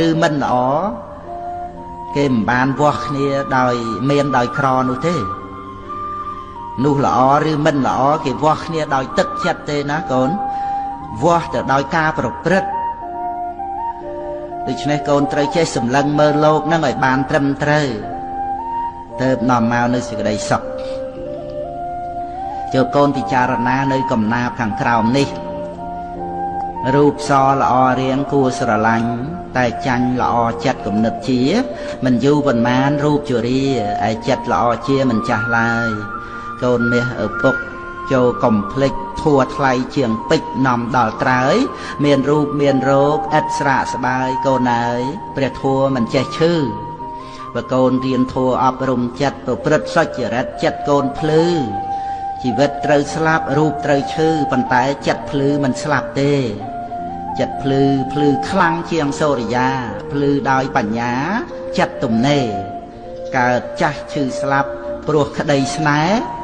ឬមិនល្អ គេមិនបានវាស់គ្នាដោយមានដោយក្រនោះទេ នោះល្អឬមិនល្អ គេវាស់គ្នាដោយទឹកចិត្តទេណាកូន វាស់ទៅដោយការប្រព្រឹត្ត។ ដូច្នេះកូនត្រូវចេះសម្លឹងមើលលោកនឹងឲ្យបានត្រឹមត្រូវ ទៅនាំមកនៅសេចក្តីសុខ។ ចូលកូនពិចារណានៅកំណាបខាងក្រោមនេះ រូបសល្អរៀងគួរស្រឡាញ់ តែចាញ់ល្អចិត្តគំនិតជា មិនយូរប៉ុន្មានរូបជរា ឯចិត្តល្អជាមិនចាស់ឡើយ។ កូនមាសឪពុកចូលកុំភ្លេច ធัวថ្លៃជាងពេជ្រនាំដល់ត្រើយ មានរូបមានរោគឥតស្រាកស្បាយ កូនអើយព្រះធัวមិនចេះឈឺ។ បើកូនរៀនធัวអប់រំចិត្ត ប្រព្រឹត្តសុចរិតចិត្តកូនភ្លឺ ជីវិតត្រូវស្លាប់ រូបត្រូវឈឺ ប៉ុន្តែចិត្តភ្លឺមិនស្លាប់ទេ។ ចិត្តភ្លឺភ្លឺខ្លាំងជាងសូរិយា ភ្លឺដោយបញ្ញាចិត្តទំនេរ កើតចាស់ឈឺស្លាប់ព្រោះក្តីស្នេហ៍